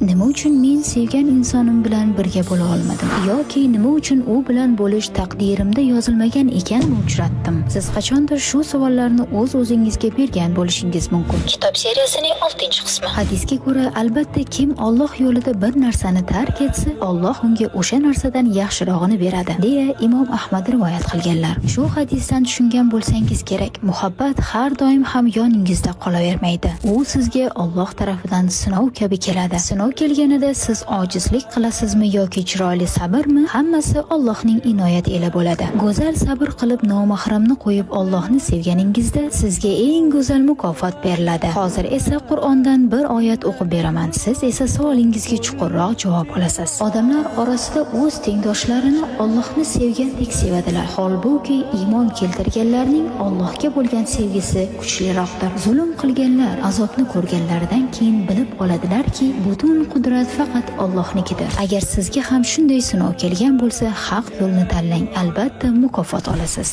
Nima uchun men sevgan insonim bilan birga bo'la olmadim yoki nima uchun u bilan bo'lish taqdirimda yozilmagan ekanmi uchratdim? Siz qachondir shu savollarni o'z o'zingizga bergan bo'lishingiz mumkin. Kitob seriyasining 6-qismi. Hadisga ko'ra, albatta kim Alloh yo'lida bir narsani tark etsa, Alloh unga o'sha narsadan yaxshirog'ini beradi, deya Imom Ahmad rivoyat qilganlar. Shu hadisdan tushungan bo'lsangiz kerak, muhabbat har doim ham yoningizda qolavermaydi. U sizga Alloh tarafidan sinov kabi keladi. Sinov kelganida siz ojizlik qilasizmi yoki chiroyli sabrmi, hammasi Allohning inoyati ila bo'ladi. Go'zal sabr qilib nomahramni qo'yib Allohni sevganingizda sizga eng go'zal mukofot beriladi. Hozir esa Qur'ondan bir oyat o'qib beraman. Siz esa savolingizga chuqurroq javob olasiz. Odamlar orasida o'z tengdoshlarini Allohni sevgandek sevadilar. Holbuki iymon keltirganlarning Allohga bo'lgan sevgisi kuchliroqdir. Zulm qilganlar azobni ko'rganlaridan keyin bilib oladilarki, butun qudrat faqat Allohnikidir. Agar sizga ham shunday sinov kelgan bo'lsa, haq yo'lni tanlang, albatta mukofot olasiz.